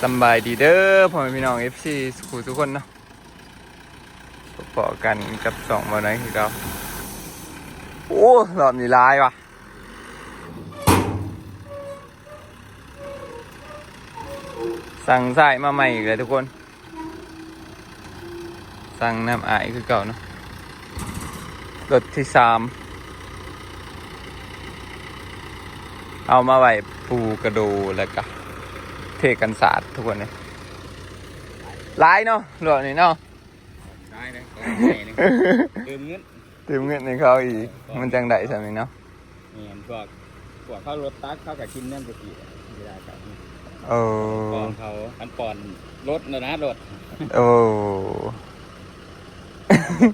ສຳບາຍດີເດີພໍ່ແມ່ພີ່ນ້ອງ ເອັຟຊີ ທຸກຜູ້ທຸກຄົນເນາະ, ພໍ້ກັນກັບຊ່ອງບໍ່ໄດ້ຄືເກົ່າ. ໂອ້ ຮອບນີ້ຫຼາຍວ່ະ, ສັ່ງຊາຍມາໃໝ່ອີກແລ້ວທຸກຄົນ. ສັ່ງນຳອ້າຍຄືເກົ່າເນາະ. ລົດທີສາມ ເອົາມາໄວ້ປູກະໂດ ແລ້ວກະເທກັນສາດທຸກຄົນເອີຍ. ຫຼາຍເນາະ ລວກນີ້ເນາະ, ຫຼາຍເດ້ ຂອງໃຫຍ່ເດ້ ຕື່ມເງິນ ຕື່ມເງິນໃຫ້ເຂົາອີກ. ເອີ ມັນຈັ່ງໄດ້ຊ່ຳນີ້ເນາະ. ແມ່ນ ພວກ ພວກເຂົາລົດຕັກ ເຂົາກະກິນນຳແຕ່ກີ້ ເວລາເຂົາ ເອີ ປ້ອນເຂົາ ຄັນປ້ອນລົດນະ ລົດ ໂອ້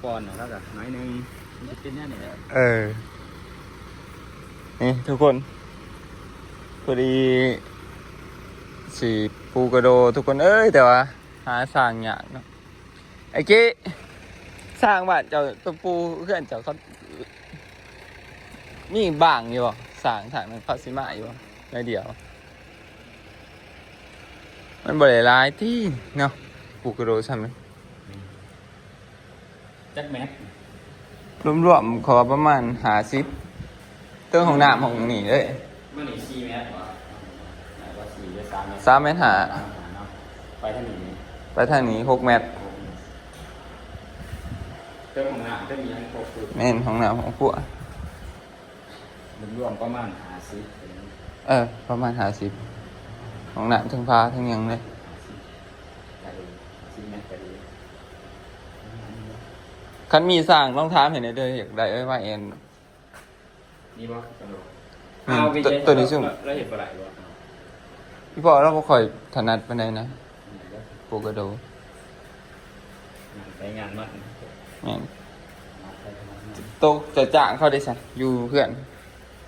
ປ້ອນນະ ເຂົາກະໜ້ອຍໜຶ່ງ ມັນຊິເປັນແນວນີ້ແຫຼະ. ເອີ ນີ້ທຸກຄົນ ພໍດີຊິປູກະໂດທຸກຄົນເອີຍ, ແຕ່ວ່າຫາສ້າງຍາກເນາະ. ໄອ້ເກ ສ້າງບ້ານເຈົ້າ ຕະປູເຮືອນເຈົ້າ ເຂົາມີບາງຢູ່ບໍ່? ສ້າງທາງນັ້ນເຂົາຊິມາຢູ່ບໍ່? ໜ້ອຍດຽວ ມັນບໍ່ໄດ້ຫຼາຍຕິເນາະ ປູກະໂດຊ່ຳນີ້. ຈັກແມັດ? ລວມໆ ເຂົາວ່າປະມານຫ້າສິບ ເຖິງຫ້ອງນ້ຳຫ້ອງນີ້ເດ້. ມັນນີ້ສີ່ແມັດບໍ່? ໜ້າຈະສີ່ ຫຼື ສາມແມັດ ສາມແມັດຫ້າ ສາມແມັດຫ້າເນາະ. ໄປທາງນີ້ ໄປທາງນີ້ຫົກແມັດ ຫົກແມັດ. ເຖິງຫ້ອງນ້ຳ ເຖິງອີ່ຫຍັງຄົບ. ແມ່ນ ຫ້ອງນ້ຳຫ້ອງຄົວ ລວມໆ ປະມານຫ້າສິບ. ເອີ ປະມານຫ້າສິບ ຫ້ອງນ້ຳ ເຖິງຝາ ເຖິງຫຍັງເລີຍ. ຫ້າສິບ ກະດີ ຫ້າສິບແມັດກະດີ. ຄັນມີຊ່າງລອງຖາມໃຫ້ແດ່ເດີ ຢາກໄດ້ໄວ້ ໄວ້ອັນ ນີ້ບໍ່? ແມ່ນ ເອົາ ໂຕ ໂຕນີ້ຊຸມ ລາວເຮັດບໍ່ໄດ້ບໍ່? ອີ່ພໍ່ລາວບໍ່ຄ່ອຍຖະໜັດປານໃດນະ ປູກະໂດ ງານໄປງານມັນ. ແມ່ນ ໂຕຈະຈ້າງເຂົາໄດ້ຊັ້ນ ຢູ່ເຮືອນ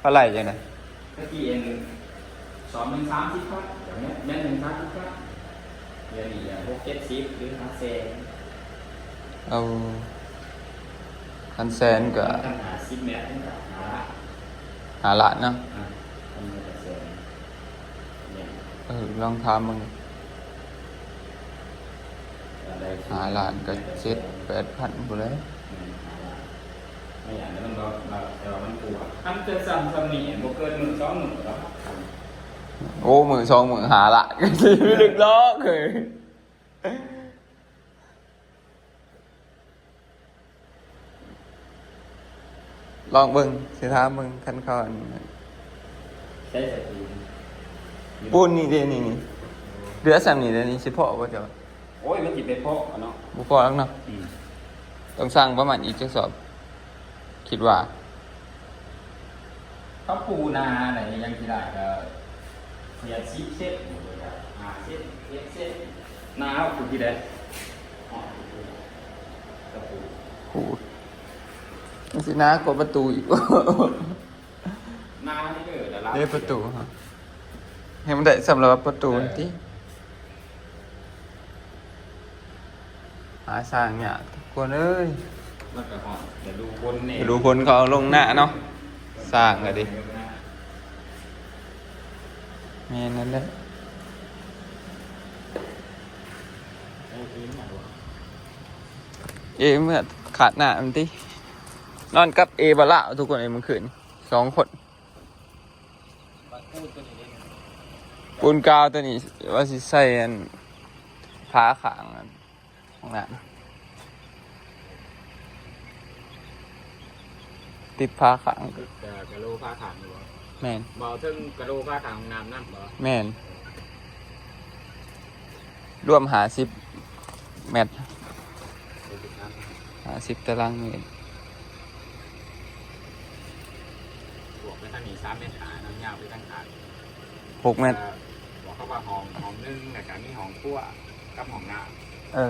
ເທົ່າໃດຈັ່ງໃດ? ຕະກີ້ອັນ ສອງໜຶ່ງສາມສິບພັນ ແມ່ນ ແມ່ນໜຶ່ງສາມສິບພັນ. ດຽວນີ້ຫົກເຈັດສິບ ຫຼື ຫ້າແສນ. ເອົາ ຄັນແສນກະ ຄັນຫ້າສິບແມັດມັນກະຫ້າລ້ານ ຫ້າລ້ານເນາະ. ອ່າ ຄັນແສນ ເອີ ລອງຖາມເບິ່ງ ຫ້າລ້ານກະເຈັດແປດພັນພຸ້ນແຫຼະ. ແມ່ນ ຫ້າລ້ານ ບໍ່ຢ່າງນັ້ນດອກ ແຕ່ວ່າມັນກວ້າງ. ຄັນຈະສ້ຳຊ່ຳນີ້ ບໍ່ເກີນມື້ສອງມື້ດອກ. ໂອ້ ມື້ສອງມື້ ຫ້າລ້ານ ຊິໄປລຶກດອກເຮີ້ຍ. ລອງເບິ່ງ ຊິຖາມເບິ່ງ ຄັນເຂົາອັນ ໃຊ້ສະປູນ ປູນນີ້ເດ້ ນີ້ ນີ້ ເຫຼືອຊ່ຳນີ້ເດ້ ນີ້ຊິພໍ້ບໍ່ເຈົ້າ? ໂອ້ຍ ມັນຊິໄປພໍ້ເນາະ ບໍ່ພໍ້ດອກເນາະ. ອືມ ຕ້ອງສ້າງປະມານອີກຈັກສອບ ຄິດວ່າ ເຂົາປູນາໃດຍັງຊິໄດ້ ກະເສດສິບເຊັນ ຫຼືກະຫ້າເຊັນ ເຈັດເຊັນ. ນາເຮົາປູທີ່ໃດ? ຮອດ ຕະປູ ໂອ້ ມັນຊິໜາກວ່າປະຕູອີກ. ນານີ້ເດີ ລະລະ ເດ້ປະຕູ ໃຫ້ມັນໄດ້ຊ່ຳລະດັບປະຕູ ເອີ ຕິ. ຫາສ້າງຍາກທຸກຄົນເອີຍ. ມັນກະຮອດລະດູຝົນແດ່ ລະດູຝົນເຂົາເອົາລົງນາເນາະ ສ້າງກະດີ. ແມ່ນນັ້ນແຫຼະ ເອ ເມື່ອຂາດນ້ຳຕິ ນອນກັບເອບາລາວທຸກຄົນເອີຍ ມື້ຄືນສອງຄົນ. ປູນກາວໂຕນີ້ວ່າຊິໃສ່ອັນຝາຂ້າງອັນຫ້ອງນ້ຳ ຕິດຝາຂ້າງ ຕິດກະ ກະໂຫຼຝາຂ້າງນີ້ບໍ່? ແມ່ນ ບໍ່ ເຖິງກະໂຫຼຝາຂ້າງຫ້ອງນ້ຳນຳບໍ່? ແມ່ນ ລວມຫ້າສິບແມັດ ຫ້າສິບຕາລາງເມດ. ບວກໄປທາງນີ້ສາມແມັດຫ້າເນາະ ຍາວໄປທາງຂ້າງຫົກແມັດ. ບວກເຂົາວ່າຫ້ອງ ຫ້ອງໜຶ່ງ ແລ້ວກະມີຫ້ອງຄົວກັບຫ້ອງນ້ຳ. ເອີ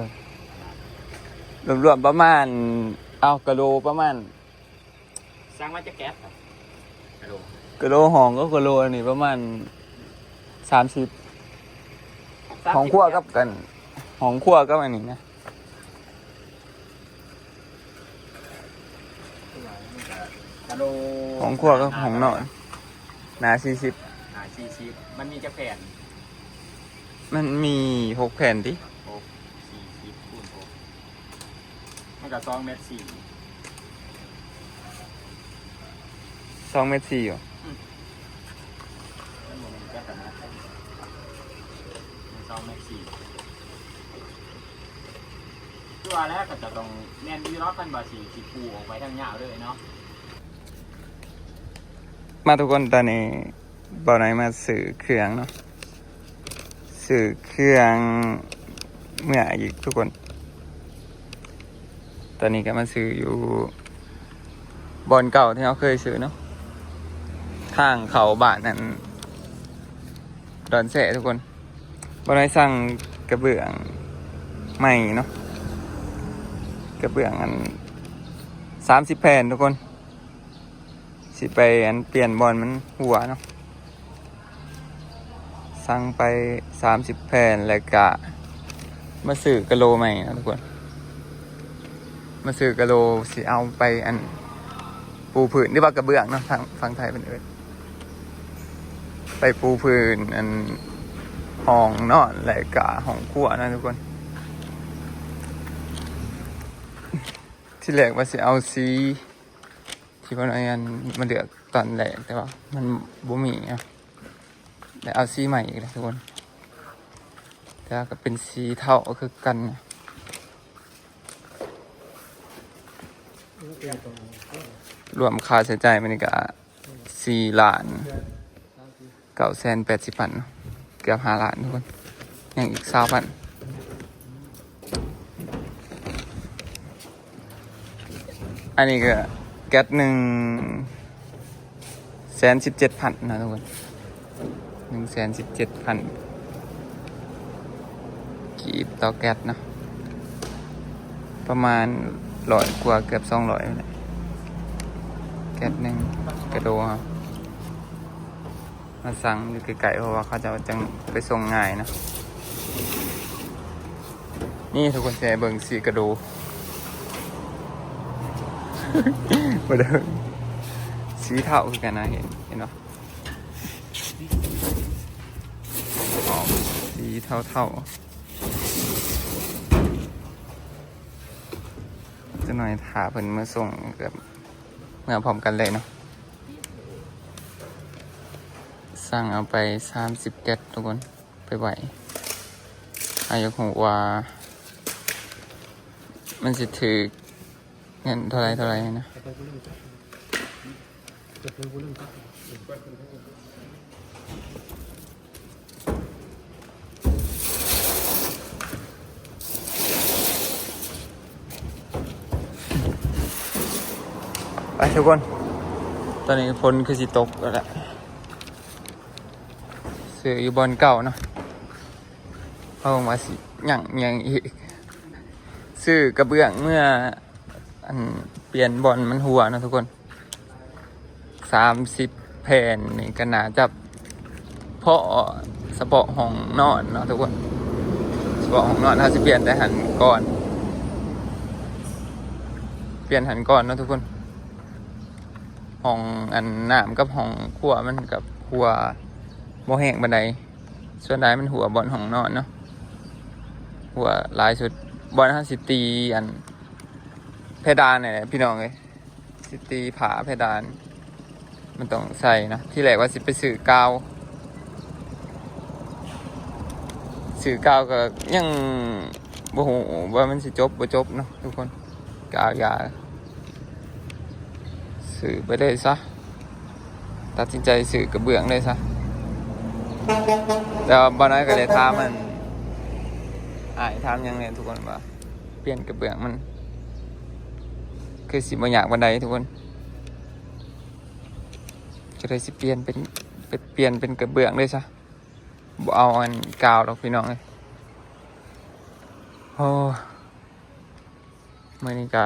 ລວມໆປະມານ ເອົາ ກະໂຫຼປະມານ ສ້າງມາຈັກແກັດ ກະໂຫຼ ກະໂຫຼຫ້ອງກັບກະໂຫຼອັນນີ້ປະມານສາມສິບ. ຫ້ອງຄົວກັບກັນ ຫ້ອງຄົວກັບອັນນີ້ນະ ກະໂຫຼ ຫ້ອງຄົວກັບຫ້ອງນອນ ໜ້າສີ່ສິບ ໜ້າສີ່ສິບ. ມັນມີຈັກແຜ່ນ? ມັນມີຫົກແຜ່ນຕິ? ຫົກ ສີ່ສິບຄູນຫົກ ມັນກໍສອງແມັດສີ່ ສອງແມັດສີ່ຢູ່. ອືມ ມັນບໍ່ແມ່ນຈັກຂະໜາດໃດ ມັນສອງແມັດສີ່. ຄືວ່າແລ້ວ ກໍຈະຕ້ອງແມ່ນຢູ່ເນາະ ຄັນວ່າຊິ ຊິປູອອກໄປທາງຍາວເລີຍເນາະ. ມາທຸກຄົນ ຕອນນີ້ບ່າວນ້ອຍມາຊື້ເຄື່ອງເນາະ ຊື້ເຄື່ອງເມືອອີກທຸກຄົນ. ຕອນນີ້ກໍມາຊື້ຢູ່ບ່ອນເກົ່າທີ່ເຮົາເຄີຍຊື້ເນາະ ທາງເຂົ້າບ້ານນັ້ນ ດອນແຊະທຸກຄົນ. ບ່າວນ້ອຍສັ່ງກະເບື້ອງໃໝ່ເນາະ ກະເບື້ອງອັນສາມສິບແຜ່ນທຸກຄົນ ຊິໄປອັນປ່ຽນບ່ອນມັນຮົ່ວເນາະ. ສັ່ງໄປສາມສິບແຜ່ນ ແລ້ວກະມາຊື້ກະໂຫຼໃໝ່ເນາະທຸກຄົນ. ມາຊື້ກະໂຫຼ ຊິເອົາໄປອັນ ປູພື້ນ ຫຼືວ່າກະເບື້ອງເນາະ ທາງຝັ່ງໄທເພິ່ນເອີ້ນ ໄປປູພື້ນອັນຫ້ອງນອນ ແລະກະຫ້ອງຄົວເນາະທຸກຄົນ. ທີແລກວ່າຊິເອົາສີທີ່ວ່າອັນມາເລືອກຕອນແລກ ແຕ່ວ່າມັນບໍ່ມີເນາະ ແລ້ວເອົາສີໃໝ່ອີກແລ້ວທຸກຄົນ. ແຕ່ວ່າກໍເປັນສີເທົາຄືກັນ. ລວມຄ່າໃຊ້ຈ່າຍມັນນີ້ກໍສີ່ລ້ານເກົ້າແສນແປດສິບພັນ ເກືອບຫ້າລ້ານທຸກຄົນ ຍັງອີກຊາວພັນ. ອັນນີ້ກໍແກັດໜຶ່ງແສນສິບເຈັດພັນນະທຸກຄົນ ໜຶ່ງແສນສິບເຈັດພັນກີບຕໍ່ແກັດເນາະ ປະມານຮ້ອຍກວ່າ ເກືອບສອງຮ້ອຍນີ້ແຫຼະ ແກັດໜຶ່ງກະໂດເຮົາ. ມາສັ່ງຢູ່ໃກ້ໆ ເພາະວ່າເຂົາເຈົ້າຈັ່ງໄປສົ່ງງ່າຍເນາະ. ນີ້ທຸກຄົນ ຊິໃຫ້ເບິ່ງສີກະໂດ ບໍ່ໄດ້ ສີເທົາຄືກັນນະ ເຫັນ ເຫັນບໍ່? ອອກສີເທົາໆ ຈັກໜ້ອຍຖ້າເພິ່ນມາສົ່ງ ກໍເມືອພ້ອມກັນເລີຍເນາະ. ສັ່ງເອົາໄປສາມສິບແກັດທຸກຄົນ ໄປໄວ້. ອາ ຢາກຮູ້ວ່າມັນຊິຖືກເງິນເທົ່າໃດເທົ່າໃດນະ. ໄປທຸກຄົນ ຕອນນີ້ຝົນຄືຊິຕົກແລ້ວແຫຼະ. ຊື້ຢູ່ບ່ອນເກົ່າເນາະ ເຮົາວ່າຊິຍັງຫຍັງອີກ ຊື້ກະເບື້ອງເມືອ ອັນ ປ່ຽນບ່ອນມັນຮົ່ວເນາະທຸກຄົນ. ສາມສິບແຜ່ນນີ້ກໍໜ້າຈະພໍສະເພາະຫ້ອງນອນເນາະທຸກຄົນ ສະເພາະຫ້ອງນອນ ເຮົາຊິປ່ຽນແຕ່ຫັ້ນກ່ອນ ປ່ຽນຫັ້ນກ່ອນເນາະທຸກຄົນ. ຫ້ອງອັນນ້ຳກັບຫ້ອງຄົວມັນກໍຮົ່ວບໍ່ແຮງປານໃດ ສ່ວນຫຼາຍມັນຮົ່ວບ່ອນຫ້ອງນອນເນາະ ຮົ່ວຫຼາຍສຸດ. ບ່ອນເຮົາຊິຕີອັນເພດານນີ້ແຫຼະພີ່ນ້ອງເອີຍ ຊິຕີຝາເພດານ ມັນຕ້ອງໃສ່ເນາະ. ທີແລກວ່າຊິໄປຊື້ກາວ ຊື້ກາວກໍຍັງບໍ່ຮູ້ວ່າມັນຊິຈົບບໍ່ຈົບເນາະທຸກຄົນ ກາວຢາ ຊື້ໄປເລີຍຊະ ຕັດສິນໃຈຊື້ກະເບື້ອງເລີຍຊະ. ແຕ່ວ່າບ່າວນ້ອຍກໍໄດ້ຖາມອັນ ອ້າຍຖາມຫຍັງແດ່ທຸກຄົນ ວ່າປ່ຽນກະເບື້ອງມັນຄືຊິບໍ່ຍາກປານໃດທຸກຄົນ ກໍເລີຍຊິປ່ຽນເປັນ ປ່ຽນເປັນກະເບື້ອງເລີຍຊະ ບໍ່ເອົາອັນກາວດອກພີ່ນ້ອງເອີຍ. ໂອ້ ມື້ນີ້ກະ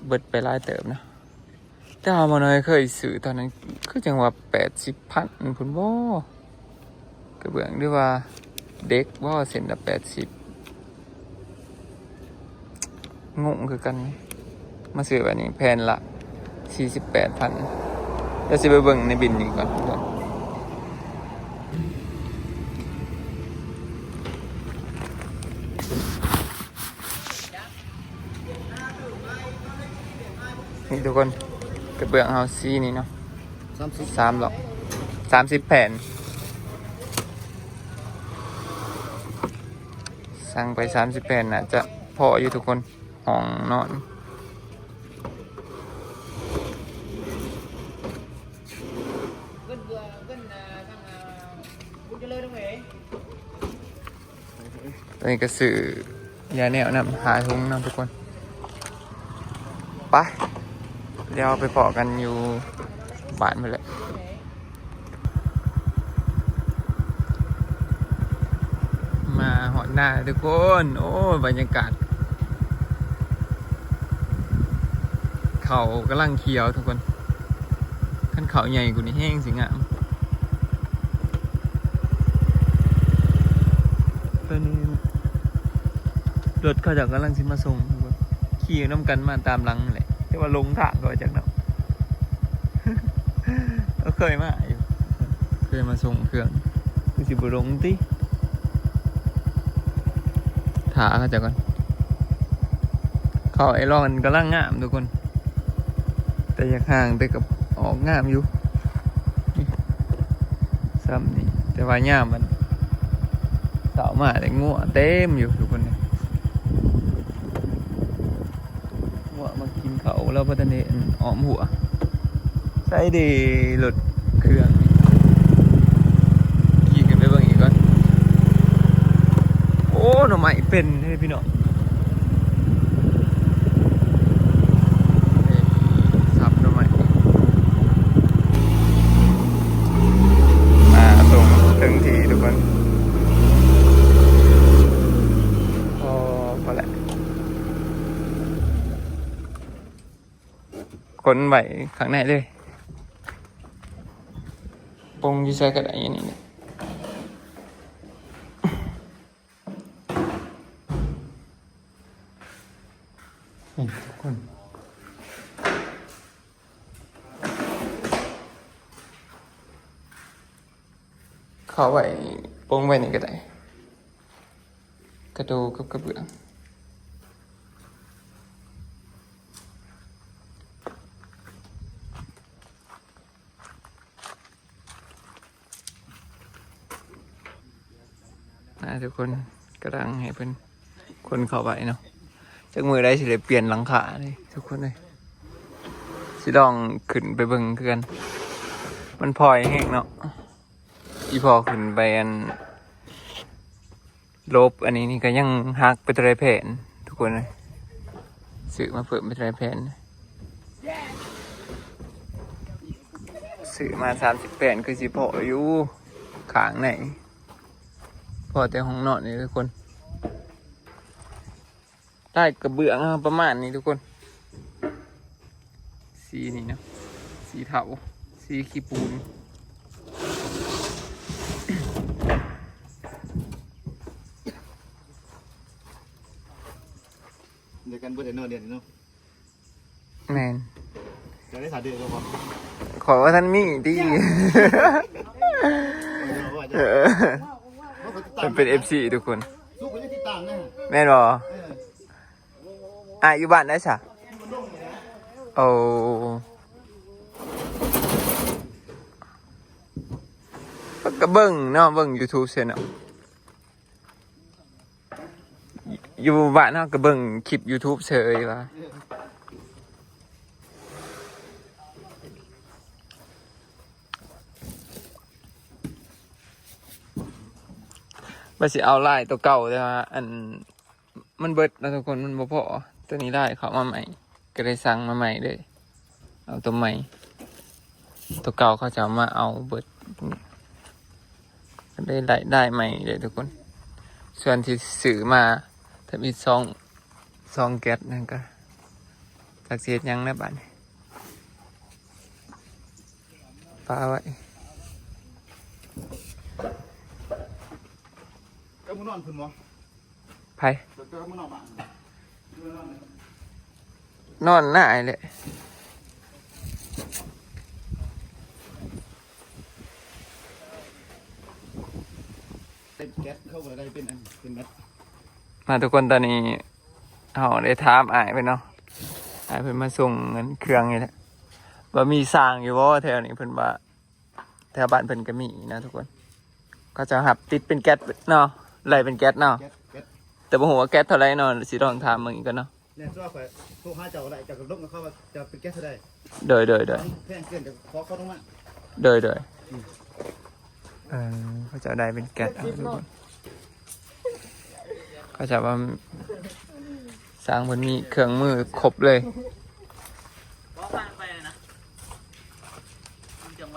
ເບິດໄປຫຼາຍເຕີບເນາະ ແຕ່ວ່າບ່າວນ້ອຍເຄີຍຊື້ຕອນນັ້ນ ຄືຈັ່ງວ່າແປດສິບພັນພຸ້ນບໍ ກະເບື້ອງ ຫຼືວ່າເດັກບໍ ເສັ້ນລະແປດສິບ ງົງຄືກັນ. ມາຊື້ບາດນີ້ແຜ່ນລະສີ່ສິບແປດພັນ ດຽວຊິໄປເບິ່ງໃນບິນອີກກ່ອນ. ນີ້ທຸກຄົນ ກະເບື້ອງເຮົາສີນີ້ເນາະ ສາມສິບ ສາມດອກ ສາມສິບແຜ່ນ ສັ່ງໄປສາມສິບແຜ່ນ ໜ້າຈະພໍຢູ່ທຸກຄົນ ຫ້ອງນອນ. ຕອນນີ້ກະຊື້ຢາແນວນຳ ຫ້າຖົງເນາະທຸກຄົນ ໄປ ດຽວໄປພໍ້ກັນຢູ່ບ້ານພຸ້ນແຫຼະ. ມາຮອດນາທຸກຄົນ ໂອ້ຍ ບັນຍາກາດ ເຂົ້າກຳລັງຂຽວທຸກຄົນ ຄັນເຂົ້າໃຫຍ່ກວ່ານີ້ແຮງຊິງາມ. ຕອນນີ້ລົດເຂົາເຈົ້າກຳລັງຊິມາສົ່ງທຸກຄົນ ຂີ່ນຳກັນມາຕາມຫຼັງແຫຼະ ແຕ່ວ່າຫຼົງທາງເຂົາຈັກເນາະ ເຄີຍມາຢູ່ ເຄີຍມາສົ່ງເຄື່ອງ ຄືຊິບໍ່ຫຼົງຕິ ຖ້າເຂົາເຈົ້າກ່ອນ. ເຂົ້າໄອລອນກຳລັງງາມທຸກຄົນ ແຕ່ຢາກຫ່າງ ແຕ່ກະອອກງາມຢູ່ ນີ້ ຊ່ຳນີ້ ແຕ່ວ່າຍາມມັນເຊົ້າມາແລ້ວງົວເຕັມຢູ່ທຸກຄົນ ງົວມາກິນເຂົ້າແລ້ວ ບໍ່ທັນໄດ້ອ້ອມຮົ້ວ. ໃສເດ ລົດເຄື່ອງ ຂີ່ຂຶ້ນໄປເບິ່ງອີກກ່ອນ. ໂອ້ ໜໍ່ໄມ້ເປັນເດ້ພີ່ນ້ອງ ສັບໜໍ່ໄມ້ ມາສົ່ງເຖິງທີ່ທຸກຄົນ. ພໍ ພໍແຫຼະ ຂົນໄວ້ຂ້າງໃນເລີຍ ປົງຢູ່ໃສກະໄດ້ ອັນນີ້ ນີ້ທຸກຄົນ ເຂົ້າໄວ້ ປົງໄວ້ນີ້ກະໄດ້ ກະໂດກັບກະເບື້ອງ. ອ່າ ທຸກຄົນ ກຳລັງໃຫ້ເພິ່ນຂົນເຂົ້າໄວ້ເນາະ ຈັກມື້ໃດຊິໄດ້ປ່ຽນຫຼັງຄາເດ້ທຸກຄົນເອີຍ ຊິລອງຂຶ້ນໄປເບິ່ງຄືກັນ ມັນພອຍແຮງເນາະ. ອີ່ພໍ່ຂຶ້ນໄປອັນ ລົບ ອັນນີ້ນີ້ກະຍັງຫັກໄປເທົ່າໃດແຜ່ນທຸກຄົນເອີຍ ຊື້ມາເພີ່ມໄປເທົ່າໃດແຜ່ນ ຊື້ມາສາມສິບແຜ່ນ ຄືຊິພໍຢູ່ຂ້າງໃນ ພໍແຕ່ຫ້ອງນອນນີ້ທຸກຄົນ. ລາຍກະເບື້ອງເຮົາປະມານນີ້ທຸກຄົນ ສີນີ້ເນາະ ສີເທົາ ສີຂີ້ປູນ ດຽວກັນເບິດແລ້ວເນາະ ດຽວນີ້ເນາະ. ແມ່ນ ຈະໄດ້ຖ້າເດີກັນບໍ່? ຂ້ອຍວ່າທັນມີຕິ ເອີ ເພິ່ນເປັນເອັຟຊີທຸກຄົນ ແມ່ນບໍ່? ເອີ ອ້າຍຢູ່ບ້ານໃດຊະ? ໂອ້ ກະເບິ່ງເນາະ ເບິ່ງຢູທູບເຊີຍເນາະ ຢູ່ບ້ານເຮົາກະເບິ່ງຄລິບຢູທູບເຊີຍວ່າ ວ່າຊິເອົາລາຍໂຕເກົ່າ ແຕ່ວ່າ ອັນ ມັນເບິດເນາະທຸກຄົນ ມັນບໍ່ພໍ ໂຕນີ້ລາຍເຂົ້າມາໃໝ່ ກະໄດ້ສັ່ງມາໃໝ່ເລີຍ ເອົາໂຕໃໝ່ ໂຕເກົ່າເຂົາເຈົ້າມາເອົາເບິດ ກະໄດ້ລາຍ ລາຍໃໝ່ເລີຍທຸກຄົນ. ສ່ວນທີ່ຊື້ມາທຳອິດສອງ ສອງແກັດນັ້ນກະ ຈັກຊິເຮັດຫຍັງແລ້ວບາດນີ້ ປະໄວ້ ເຈົ້າມານອນພຸ້ນບໍ່? ໃຜ? ເຈົ້າມານອນບ້ານ ນອນໜ້າແຫຼະ ເຕັມແກັດ ເຂົາກະໄດ້ເປັນອັນ ເປັນແມັດ ມາທຸກຄົນ ຕອນນີ້ເຮົາໄດ້ຖາມອ້າຍເພິ່ນເນາະ ອ້າຍເພິ່ນມາສົ່ງເງິນເຄື່ອງນີ້ແຫຼະ ວ່າມີຊ່າງຢູ່ບໍ່ແຖວນີ້ ເພິ່ນວ່າ ແຖວບ້ານເພິ່ນກໍມີນະທຸກຄົນ ເຂົາເຈົ້າຮັບຕິດເປັນແກັສເນາະ ໄລ່ເປັນແກັສເນາະ ແກັສ ແກັສ ແຕ່ບໍ່ຮູ້ວ່າແກັສເທົ່າໃດເນາະ ຊິລອງຖາມເບິ່ງອີກກ່ອນເນາະ ແລ້ວວ່າຂ້ອຍໂທຫາເຈົ້າກໍໄດ້ ເຈົ້າກໍລົມກັບເຂົາວ່າຈະເປັນແກັສເທົ່າໃດ ໂດຍ ໂດຍ ໂດຍ ຄັນແພງເກີນກໍຂໍເຂົາລົງມາ ໂດຍ ໂດຍ ອືມ ເອີ ເຂົາເຈົ້າໄດ້ເປັນແກັສເນາະທຸກຄົນ ເຂົາເຈົ້າວ່າຊ່າງເພິ່ນມີເຄື່ອງມືຄົບເລີຍ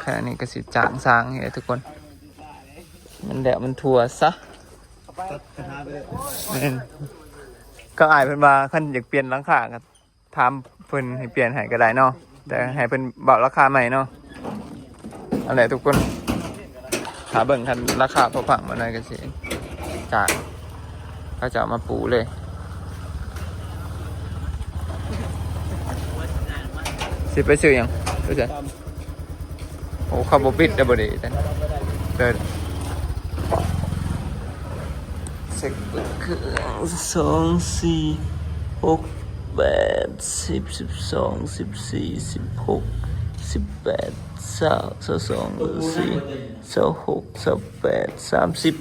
ຂະນະນີ້ກໍຊິຈ້າງຊ່າງນີ້ແຫຼະທຸກຄົນ ມັນແລ້ວມັນທົ່ວຊະ ຕັດບັນຫາໄປເລີຍ ແມ່ນ ກໍອ້າຍເພິ່ນວ່າຄັນຢາກປ່ຽນຫຼັງຄາກໍຖາມເພິ່ນໃຫ້ປ່ຽນໃຫ້ກໍໄດ້ເນາະ ແຕ່ໃຫ້ເພິ່ນເວົ້າລາຄາໃໝ່ເນາະ ອັນໃດທຸກຄົນ ຖ້າເບິ່ງຄັນລາຄາພໍຟັງບໍ່ໜ້ອຍກໍຊິຈ້າງ ເຂົາເຈົ້າມາປູເລີຍ ຊິໄປຊື້ຫຍັງ ໄປໃສ ໂອ້ ເຂົາບໍ່ປິດໄດ້ບໍ່ດີ ເດີ ເຊັກເບິ່ງເຄື່ອງ ສອງ ສີ່ ຫົກ ແປດ ສິບ ສິບສອງ ສິບສີ່ ສິບຫົກ ສິບແປດ ຊາວ ຊາວສອງ ຊາວສີ່ ຊາວຫົກ ຊາວແປດ ສາມສິບ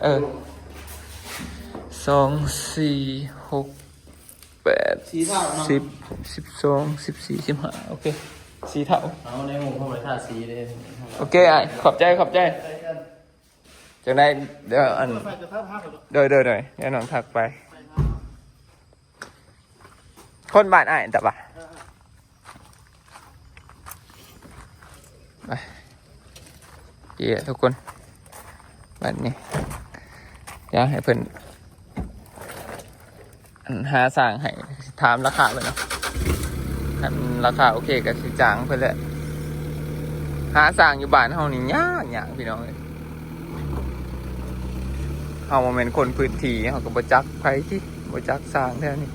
ເອີ ສອງ ສີ່ ຫົກ ແປດ ສິບ ສິບສອງ ສິບສີ່ ສິບຫ້າ ໂອເຄ ສີ່ເທົ່າ ເອົາໃນໝູ່ເຮົາໄປທາສີເດ້ ໂອເຄອ້າຍ ຂອບໃຈ ຂອບໃຈ ຈັ່ງໃດ ດຽວອັນ ໂດຍ ໂດຍ ໂດຍ ດຽວນ້ອງທັກໄປ ຄົນບ້ານອ້າຍຕະບະ ໄປ ເຈົ້ຍທຸກຄົນ ບັດນີ້ ດຽວໃຫ້ເພິ່ນ ອັນ ຫາຊ່າງໃຫ້ ຖາມລາຄາເພິ່ນເນາະ ຄັນລາຄາໂອເຄກໍຊິຈ້າງເພິ່ນແຫຼະ ຫາຊ່າງຢູ່ບ້ານເຮົານີ້ຍາກໆ ພີ່ນ້ອງເອີຍ ເຮົາບໍ່ແມ່ນຄົນພື້ນທີ່ ເຮົາກໍບໍ່ຈັກໃຜຕິ ບໍ່ຈັກຊ່າງແຖວນີ້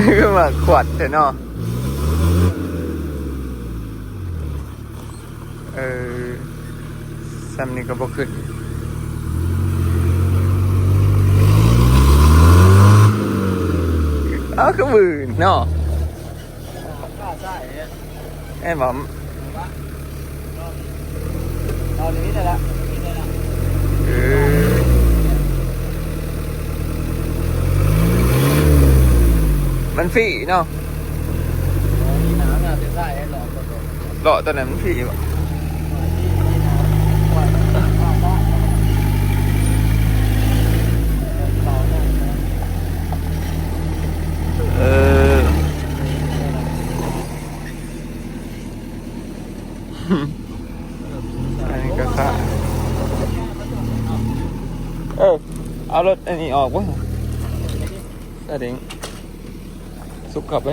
ຄືວ່າຂວັດແທ້ເນາະ ເອີ ຊ່ຳນີ້ກໍບໍ່ຂຶ້ນ ເອົາ ຄືບືນເນາະ ແມ່ນບໍ່? ເອົານີ້ໄດ້ລະ ເອີ ມັນຟຣີເນາະ ເລາະຕົວນັ້ນມັນຟຣີບໍ່? ເອີ ອັນນີ້ກໍຂາຍ ເອີ ເອົາລົດອັນນີ້ອອກບໍ່? ສະເດັງ ສຸກເຂົ້າໄປ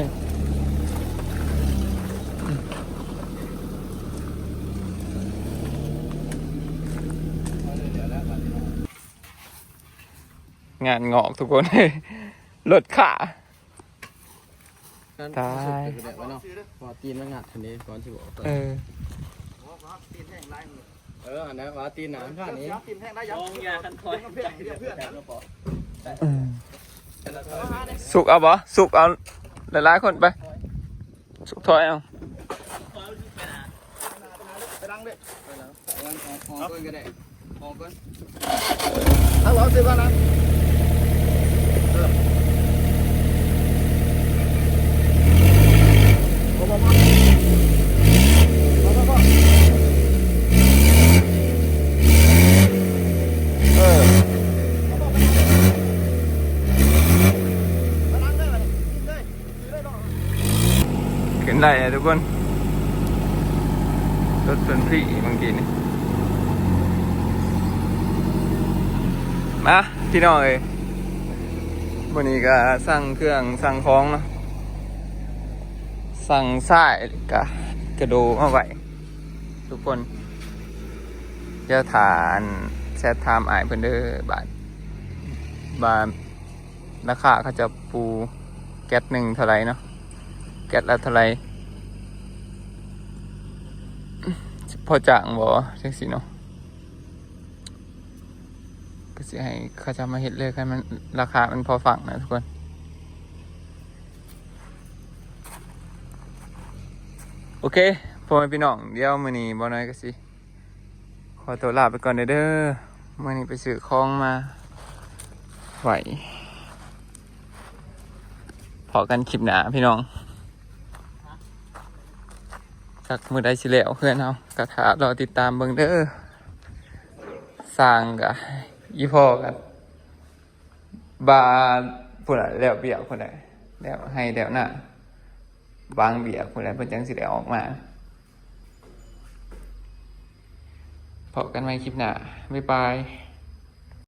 ງານງອກທຸກຄົນ ລົດຂາ ຕາຍ ວ່າຕີນມັນງັດຫັ້ນເດ້ ກ່ອນຊິອອກໄປ ເອີ ເອີ ອັນນັ້ນວ່າຕີນໜາມັນຂາດນີ້ ອືມ ສຸກເອົາບໍ່? ສຸກເອົາຫຼາຍໆຄົນໄປ ສຸກຖອຍເອົາ ໄປຫຼັງເດ້ ໄປຫຼັງ ໄປຫຼັງ ອອກ ອອກກ່ອນກໍໄດ້ ອອກກ່ອນ ເອົາ ເອົາ ເອົາ ເອົາ ເອົາ ເອົາ ເອົາ ເອົາ ເອີ ຂຶ້ນໄດ້ແລ້ວທຸກຄົນ ລົດເພິ່ນຟຣີເມື່ອກີ້ນີ້ ມາ ພີ່ນ້ອງເອີຍ ມື້ນີ້ກໍສັ່ງເຄື່ອງສັ່ງຂອງເນາະ ສັ່งทรายกะกะโดมาไว้ทุกคน เดี๋ยวถ้าอันแชทถามอ้ายเพิ่นเด้อบาด ว่าราคาเขาเจ้าปูแก๊สหนึ่งเท่าไหร่เนาะ แก๊สละเท่าไหร่ พอจ้างบ่ จั่งซี้เนาะ ก็สิให้เขาเจ้ามาเฮ็ดเลย คันมันราคามันพอฟังนะทุกคน โอเค พ่อแม่พี่น้อง เดี๋ยวมื้อนี้บ่าวน้อยก็สิขอตัวลาไปก่อนเด้อ มื้อนี้ไปซื้อของมาไว้ พ้อกันคลิปหน้าพี่น้อง จักมื้อใดสิแล้วเฮือนเฮา ก็ถ้ารอติดตามเบิ่งเด้อ สร้างกะอีพ่อกะ บาดพุ้นน่ะ แล้วเวียกพุ้นน่ะ แล้วไฮ่แล้วนา วางเวียกพุ้นน่ะ เพิ่นจั่งสิได้ออกมา พ้อกันใหม่คลิปหน้า บ๊ายบาย